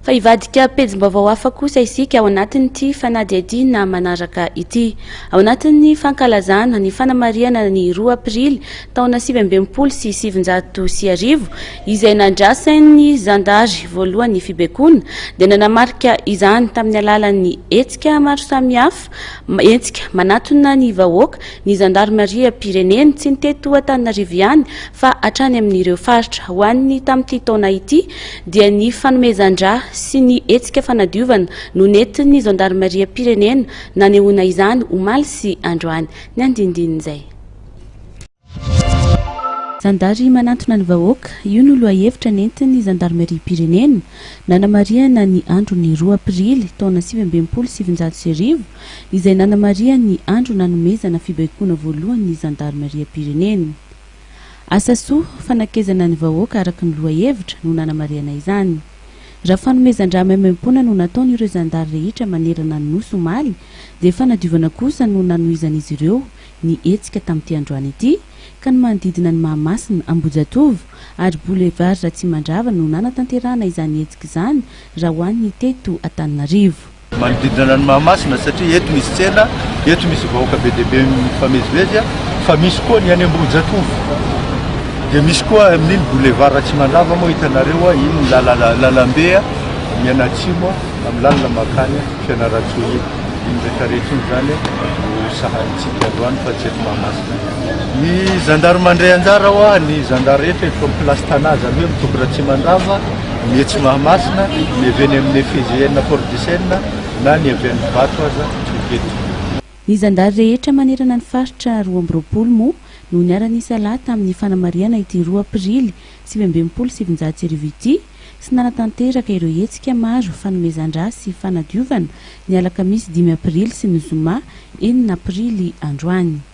Fa hivadika pejim-baovao hafa kosa isika ao anatin'ity fanadihadiana manaraka ity. Ao anatin'ny fankalazana ny fanamarihana ny roa aprily taona 1969 izay nandrasan'ny zandary voalohany fibaikoana dia nanamarika izany tamin'ny alalan'ny hetsika maro samihafa, hetsika manatona ny vahoaka, ny zandarimariam-pirenena, tsy ny teto Antananarivo ihany fa hatrany amin'ireo faritra. Ho an'ny tamin'ity taona ity dia ny fanomezan-drà sy ny hetsika fanadiovana no nentin'ny zandarimariam-pirenena nanehoana izany omaly sy androany. Ny andindinin'izay. Zandary manantona ny vahoaka, io no lohahevitra nentin'ny zandarimariam-pirenena nanamarihana ny andron'ny roa aprily taona 1969 izay nanamarihany ny andro nanomezana fibaikoana voalohany ny zandarimariam-pirenena. Asa soa, fanakezana ny vahoaka araka ny lohahevitra no nanamarihana izany. Raha fanomezan-drà maimaimpoana no nataon'ireo zandary rehetra manerana ny Nosy omaly dia fanadiovana kosa no nanohizan'izy ireo ny hetsika tamin'ity androany ity ka ny manodidina an'i Mahamasina, Ambohijatovo ary Boulevard Ratsimandrava no nanatanterahana izany hetsika izany raha ho an'ny teto Antananarivo. Manodidina an'i Mahamasina satria eto misy tsena, eto misy vahoaka be dia be mifamezivezy fa misy koa ny any Ambohijatovo. Dia misy koa amin'iny boulevard Ratsimandrava moa hitanareo iny lalambe mianatsimo amin'ny lalana mankany Fianarantsoa iny. Iny rehetra rehetra iny izany no sahanintsika androany fa tsy eto Mahamasina ihany. Ny zandary mandray anjara hoa, ny zandary rehetra eto amin'ny place Tana izany hoe amin'ny toby Ratsimandrava, ny etsy Mahamasina, ny avy eny amin'ny FIGN Port du Sena na ny avy any Ivato aza tonga eto. Ny zandary rehetra manerana ny faritra 22 moa no niara-nisalahy tamin'ny fanamarihana ity roa aprily 1969 ity sy nanatanteraka ireo hetsika maro fanomezan-drà sy fanadiovana ny alakamisy dimy aprily sy ny zoma enina aprily androany.